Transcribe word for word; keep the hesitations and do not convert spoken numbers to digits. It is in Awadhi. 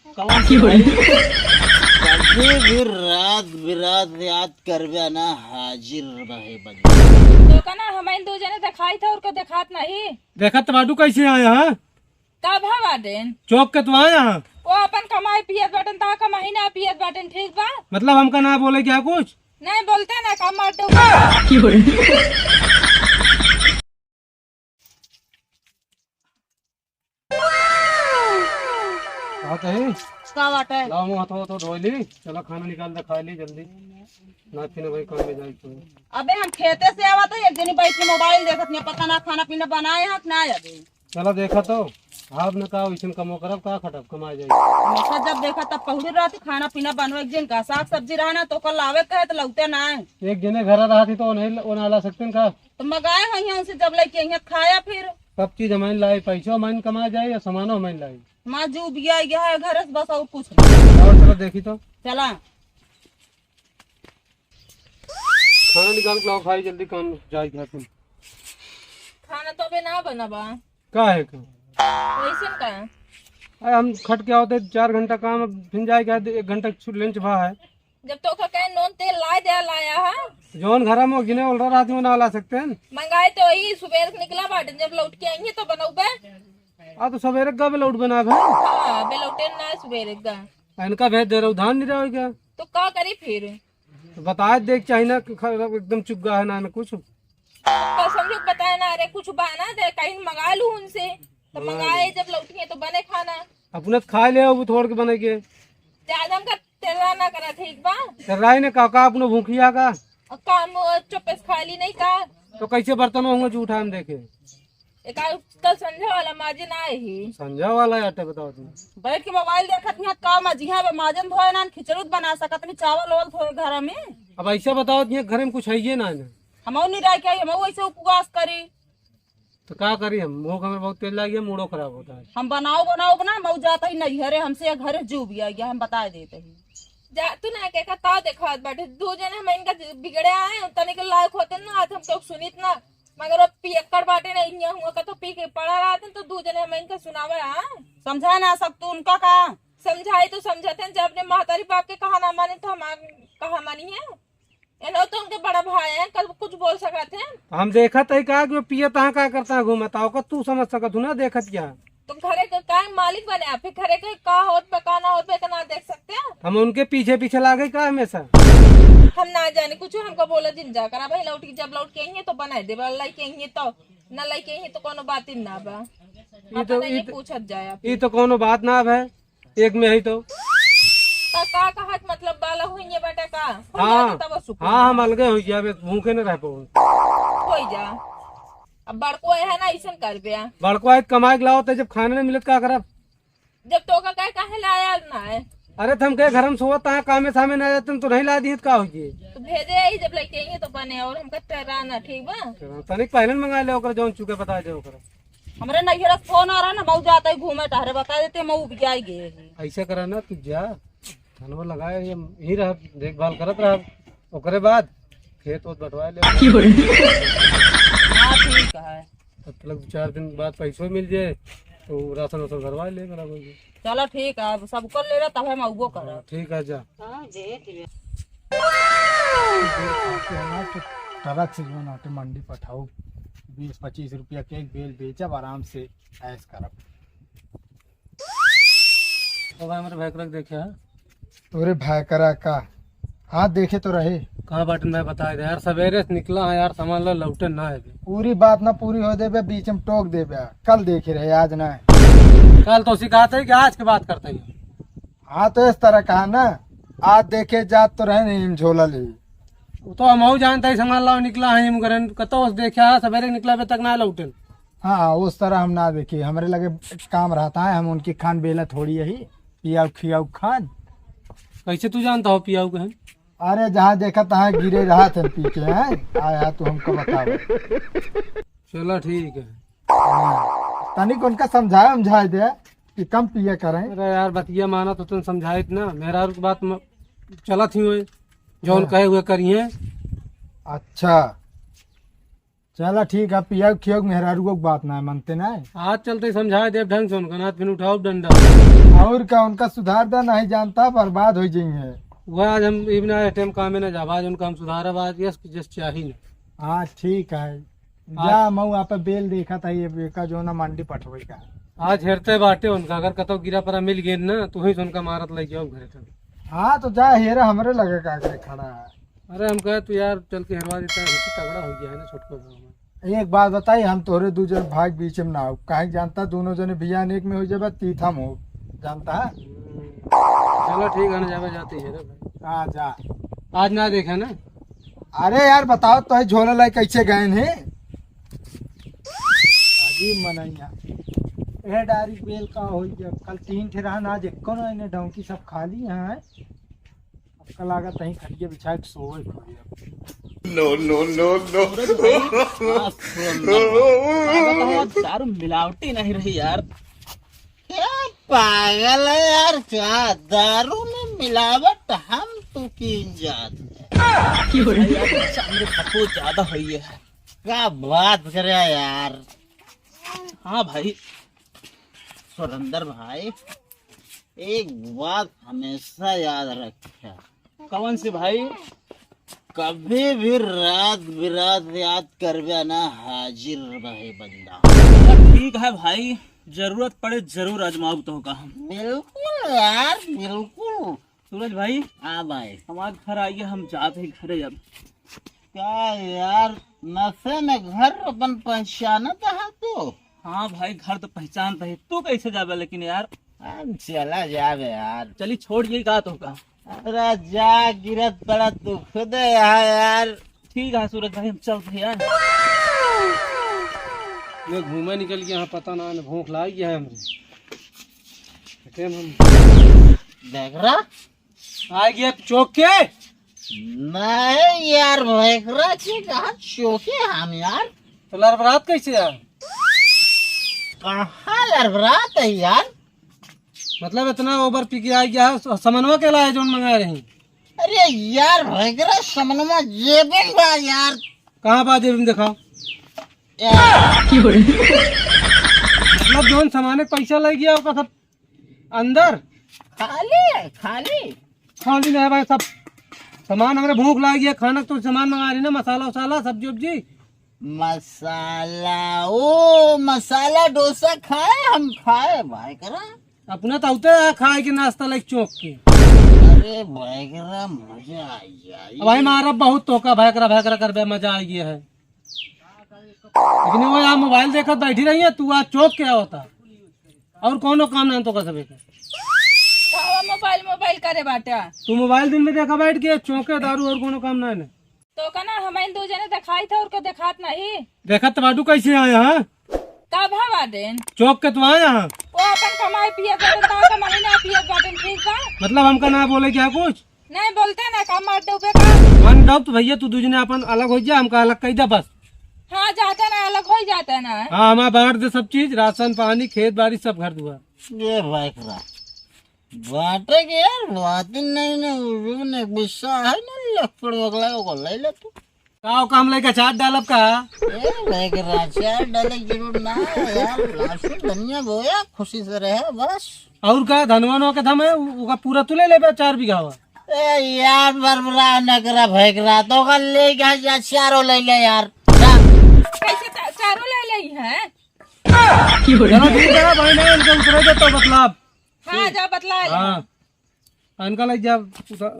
कौन सी भाई? कभी भी रात बिरात याद करबे ना, हाजिर रहे बंदे। तो का ना, हम इन दो जने देखाई था और को देखात नहीं। देखत तो बाटू कैसे आया है? का भा बाटेन? चौक के तो आया है। वो अपन कमाई पियत बाटेन, ता कमाई ना पियत बाटेन, ठीक बा? मतलब हमका ना बोले क्या कुछ? नहीं बोलते ना, काम मार दो। बात है। का बात है? लाओ, मुंह हाथ धो ली, चलो खाना निकाल दे, खा ली जल्दी। ना पीना भाई, काम में जाए तो। अबे हम खेते से आवा तो एक जनी बैठ के मोबाइल देखत नहीं, पता ना खाना पीना बनाए हैं कि ना अबे। चलो देखा तो, आप न का वैसन कमो करब, का खटब, कमाए जाए। हमेशा जब देखा तब पहुड़ी रहती, खाना पीना बनवे एक दिन का, साग सब्जी रहा ना तो कल लावे कहे तो लौटे ना है। एक जने घर रहती तो उन्हें, उन्हें ला सकते हैं का? तो मंगाए हुई हैं उनसे, जब लेके आई हैं खाया फिर। सब चीज हमारे लाई, पैसो हमारे कमाए जाए या सामानो हमारे लाई। माँ जो बिया गया है घर से, बस और कुछ नहीं। और चलो देखी तो। चला। खाना निकाल के लाओ, खाई जल्दी, काम जाए घर तुम। खाना तो अबे ना बना बा। का है का? वैसे का? अरे हम खट के आवते चार घंटा काम, अब फिर जाए के एक घंटा छुट लंच भा है। जब तो का कहे नून तेल लाए दे लाया है। जौन घर में गिने उलरा रहती वो ना ला सकते हैं। मंगाए तो वही सुबेर के निकला बाटे, जब लौट के आई है तो बनौबे। आ तो सवेरे का बे लौट बना भे। हाँ, बे लौटे ना सुबेरे का। इनका भेज दे रहा हूँ, धान नहीं रहा क्या? तो का करी फिर? तो बताए देख चाहे ना कि ख-, एकदम चुग्गा है ना, ना कुछ। तो समझो बताए ना, अरे कुछ बहाना दे, कहीं मंगा लूँ उनसे। तो मंगा मंगाए ले। जब लौटिए तो बने खाना। अपने तो खा ले, वो थोड़ के बने के। ज्यादा हमका तेरा ना करा, ठीक बा? तेरा ही ने का, का अपनो भूखिया का? और काम वो चुप्पे से खा ली नहीं का? तो कैसे बर्तन होंगे जूठा हम देखे? एक आ, कल संझा वाला माजे ना आई। संझा वाला आटे बताओ तुम। बैठ के मोबाइल देखत हियाँ, का माजी? हाँ, बे माजन धोए ना, खिचड़ी बना सकत नहीं, चावल ओवल धोए घर में। अब ऐसा बताओ, ये घर में कुछ है ये ना, ना। हम नहीं रह के आई, हम ऐसे उपवास करी। तो का करी हम, मुंह का हमें बहुत तेल लाग गया, मूडो खराब होता है। हम बनाओ, बनाओ, बना, मऊ जाता ही नहीं, अरे हमसे या घरे जो भी आ गया, हम बता देते ही। जा, तू ना के का ताव देखात बाटे, दो जने हम इनका बिगड़े आए, तनिक लायक होते ना, आज हम तो सुनित ना। मगर वो पियक्कड़ बाटे ना, इन्हें हुआ का तो पी के पड़ा रहते, तो दू जने हम इनका सुनावे, हाँ? समझा ना सकतू उनका का? समझाई तो समझते हैं, जब अपने महतारी बाप के कहा ना माने, तो हम आ-, कहा मानी है? एनो तो उनके बड़ा भाई हैं, कल कुछ बोल सकत हैं? हम देखत है का कि वो पियत हैं, का करता है, घूमत आओ का, तू समझ सकत हो ना, देखत क्या? तो घरे के का मालिक बने आप? फिर घरे के का होत बा, का ना होत बा, एतना देख सकते हैं? हम उनके पीछे पीछे लागे का हमेशा? हम ना जाने कुछ, हमको बोला जिन जा करा भाई, लौट के जब लौट के आई है तो बनाए देबा, लाई के आई है तो ना, लाई के आई है तो कोनो बात ही ना बा। ई तो, पता नहीं ई तो, पूछत जाए आप। ई तो कोनो बात ना है, एक में है तो। का, का कहत मतलब बाला हुई है बेटा का? हो हाँ, जाते तब सुकून हाँ, हम बा। अलगे हो गया, अब भूखे न रह पाऊँ। हो जा। अब बड़को है ना, ऐसन कर बे। बड़को आए कमाए के लाओ, तो जब खाने नहीं मिलत का करब? जब तो का कहे काहे लाया ना है? अरे, तो हम कहे घर में सोवत, तहाँ कामे सामे ना जाते, तो नहीं ला दिए, तो का हो गए? तो भेजे ही, जब लेके आई है तो बने, और हमका टहरा ना, ठीक बा? तनिक पहले न मंगा ले, ओकर जौन चुके बता दे ओकर। हमरे नैहरा से फोन आ रहा ना, मऊ जाता ही घूमे टहरे, बता देते, मऊ उबियाई गए हैं। ऐसा करा ना, तू जा, धनवा लगाए, ये यहीं रह, देखभाल करत रह, ओकरे बाद खेत ओत बटवाए ले। हाँ, ठीक है। तब तक दो चार दिन बाद पैसो मिल जाए, तो राशन वासन भरवा ले, बराबर से। चलो ठीक है, अब सब कर ले रहा, तब हम अउबो करब। हाँ, ठीक है, जा। हाँ, दे दिए। ट्रक से जो नाटे मंडी पठाऊ, बीस पच्चीस रुपया के एक बेल बेचब, आराम से ऐश करब। तो भाई, मेरे भाई को देखे है। तोरे भाई करा का? हाँ, देखे तो रहे। कहाँ बाटन भाई, बताए दे यार, सवेरे से निकला है यार, सामान ला लौटे ना है। पूरी बात ना पूरी हो देबे, बीच में टोक देबे। कल देखे रहे, आज ना है। कल तो सिखाते हैं कि आज की बात करते हैं। हाँ, तो इस तरह कहा ना, आज देखे जात तो रहे नहीं, हम झोला ले। वो तो हम जानते ही सामान लाओ निकला है, हम करन कतो से देखा है, सवेरे निकला अबे तक ना लौटन। हाँ, उस तरह हम ना देखी, हमरे लगे काम रहता है, हम उनकी खान बेला थोड़ी यही, पियाऊ खियाऊ खान। कैसे तू जानता हो पियाऊ के हैं? अरे, जहाँ देखा तहाँ गिरे रहा थे पी के, हैं? आया तू हमको बताओ। चलो ठीक है। हाँ, तनिक उनका समझाए, समझाए दे कि कम पिए करें। अरे यार, बतिया माना तो तुम समझाइत ना, मेहरारू की बात म-, चलत ही हुए, जौन हाँ। कहे हुए करिए। अच्छा, चला ठीक है, पिया खिया मेहरारू को बात ना है, मानते ना है। आज चलते समझाए देब ढंग से उनका, ना तो फिर उठाओ डंडा। और का, उनका सुधार दा, नहीं जानता बर्बाद हो जाएंगे। वह आज हम इबना टाइम काम में ना जाब, आज उनका हम सुधारब, आज यस जस चाही ना। हाँ ठीक है, आज जा मऊ आप बेल देखा था ये बेका जो ना मंडी पठवे का। आज हेरते बाटे उनका, अगर कतौ गिरा परा मिल गए ना तो वहीं से उनका मारत ले जाओ घरे तक। हाँ तो जा हेरा, हमरे लगे का करे खड़ा है। अरे हम कहे तू यार चल के हेरवा देता है, तगड़ा हो गया है ना छोटका गाँव में। एक बात बताई, हम तोहरे दू जन भाई के बीच में ना हो, काहे जानता दोनों जने बियान एक में हो जाबे, तीत हम हो जानता है। हम्म, चलो ठीक है ना, जाबे जाते हैं रे भाई। हाँ जा। आज ना देखा ना। अरे यार बताओ तो झोला लाई कैसे गए हैं? अजीब मनैया। ए डारी बेल का हो गया, कल तीन ठे रहन, आज एको ना, इन्हें डौकी सब खाली हैं। अब कल आगा तहीं खटिया बिछा के सोवे खोजे। No, no, no, no। सूरज भाई, आप लागत है आज दारू मिलावटी नहीं रही यार। क्या पागल है यार, क्या दारू में मिलावट हम तो की जात है। भाई, यार, नशा मेरे बहुत ज्यादा हुई है। क्या बात करे यार। हाँ भाई, सुरेंद्र भाई, एक बात हमेशा याद रखे। कौन सी भाई? कभी भी रात बिरात याद करबे ना, हाजिर रहे बंदा। ठीक है भाई, जरूरत पड़े जरूर आजमाऊ तो का हम। बिल्कुल यार, बिल्कुल। सूरज भाई। हाँ भाई। हमारे घर आइए, हम जाते हैं घरे अब। क्या यार, नशे में घर अपन पहचानत है तू? हाँ भाई, घर तो पहचानत है, तू कैसे जाबे लेकिन यार? हम चला जाबे यार। चली छोड़ ये का तो का। अरे जा, गिरत पड़त तू खुद है यहाँ यार। ठीक है सूरज भाई, हम चलते हैं यार। मैं घूमे निकल गया, हाँ पता ना, ना भूख लाग गया है हमरे। हम देख रहा आ गया चौक के। नहीं यार, भयकरा के कहा चौके हम यार। तो लड़बड़ात कैसे यार? कहाँ लड़बड़ात है यार? मतलब इतना ओवर पी के आ गया है, स-, समनवा के लाए जोन मंगा रही। अरे यार, भयकरा समनवा जेबन बा यार। कहाँ बा जेबन दिखाओ। यार। मतलब जोन सामान के पैसा लग गया, ओका सब अंदर? खाली है, खाली। खाली नहीं भाई, सब सामान हमरे भूख लाग गया, खाना तो सामान मंगा रही ना, मसाला उसाला, सब्जी उब्जी। मसाला, ओ मसाला डोसा खाए, हम खाए भयकरा। अपना तो होते है खाए के नाश्ता लाइक चौक के। अरे भयकरा मजा आ गया। अब भाई मारा बहुत तोका, भयकरा भयकरा करबे, मजा आ गया है। लेकिन वो यहाँ मोबाइल देखत बैठी रही है, तू आज चौक के आवता। और कौनो काम ना तो कर सके। कहवा मोबाइल, मोबाइल करे बाटा? तू मोबाइल दिन में देखा बैठ के, चौके दारू और कौनो काम ना है ना। तो का ना, हम इन दो जने दिखाई था और को दिखात नहीं। देखत तो बाटू कैसे आया है? का भावा देन? चौक के तू आया है? वो अपन कमाई पिए बाटन, ता का महीना पिए बाटन, ठीक बा? मतलब हमका ना बोले क्या कुछ? नहीं बोलते ना, का मार दे का? मन दब तो भैया तू दू जने अपन अलग हो जा, हमका अलग कह दे बस। हाँ, जाते ना, अलग हो जाते ना। हाँ, हमारा बांट दे सब चीज, राशन पानी, खेत बाड़ी, सब घर दुआर। ये भाई करा। बाटे के यार, बात ही नहीं, नहीं, वो ने गुस्सा है ना, लफड़ वगला को ले ले तू। का काम लेके अचार डालब का? ए, लेके अचार डाले की जरूरत ना है यार, लहसुन धनिया बोया, खुशी से रहे बस। और का धनवा नवा के धम है, उ-, उका पूरा तू ले लेबे चार बीघा हुआ। ए यार, बरबरा न करा, भयकरा, तो का ले गया जा, चारों ले ले यार। जा। कैसे चा-, चारों ले ले है? चलो ठीक है भाई, नहीं, इनके उतरे दे तो बतलाब। हाँ, जा बतला ले। हाँ। इनका लग जा उधर।